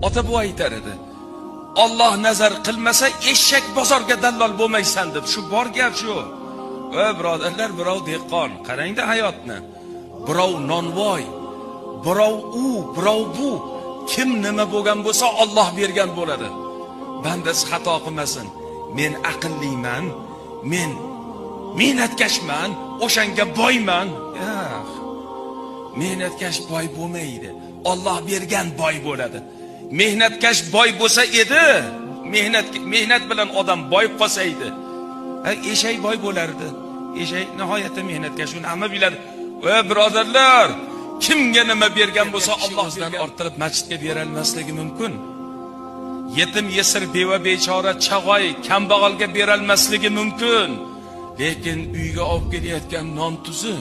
Ota bu aytar edi. Alloh nazar qilmasa eshak bozorga dallol bo'lmaysan deb. Shu bor gap shu. Ey birodarlar, birov dehqon, qarangda hayotni. Birov nonvoy, birov u, birov bu. Kim nima bo'lgan bo'lsa Alloh bergan bo'ladi. Bandasi xato qilmasin. Men aqlliman, men mehnatkashman, o'shanga boyman. Yo'q. Mehnatkash boy bo'lmaydi. Alloh bergan boy bo'ladi. Mehnatkash boy bo'lsa edi, mehnat bilan odam boyib qolsa edi. Eshak boy bo'lardi. Eshak nihoyatda mehnatkash, uni hamma biladi. Ey birodarlar, kimga nima bergan bo'lsa Alloh o'zidan orttirib masjidga berolmasligi mumkin. Yetim, yesir, beva, bechora, chag'oy, kambag'alga berolmasligi mumkin. Lekin uyga olib kelayotgan non tuzi,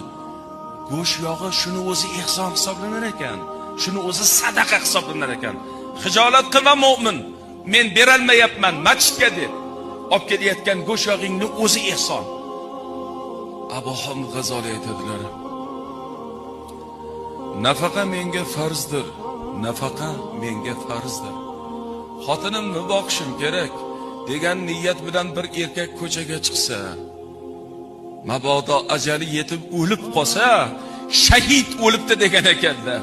go'sht yog'i shuni o'zi ehson hisoblanar ekan. Shuni o'zi sadaqa hisoblanar ekan. Xijolat qilma mo'min. Men berolmayapman masjidga deb. Olib kelayotgan go'sht yog'ingni o'zi ehson. Abu Hamid G'azoli aytadilar: Nafaqa menga farzdir. Nafaqa menga farzdir. Xotinimni boqishim kerak degan niyat bilan bir erkak ko'chaga chiqsa, mabodo ajali yetib o'lib qolsa, shahid o'libdi degan ekanda.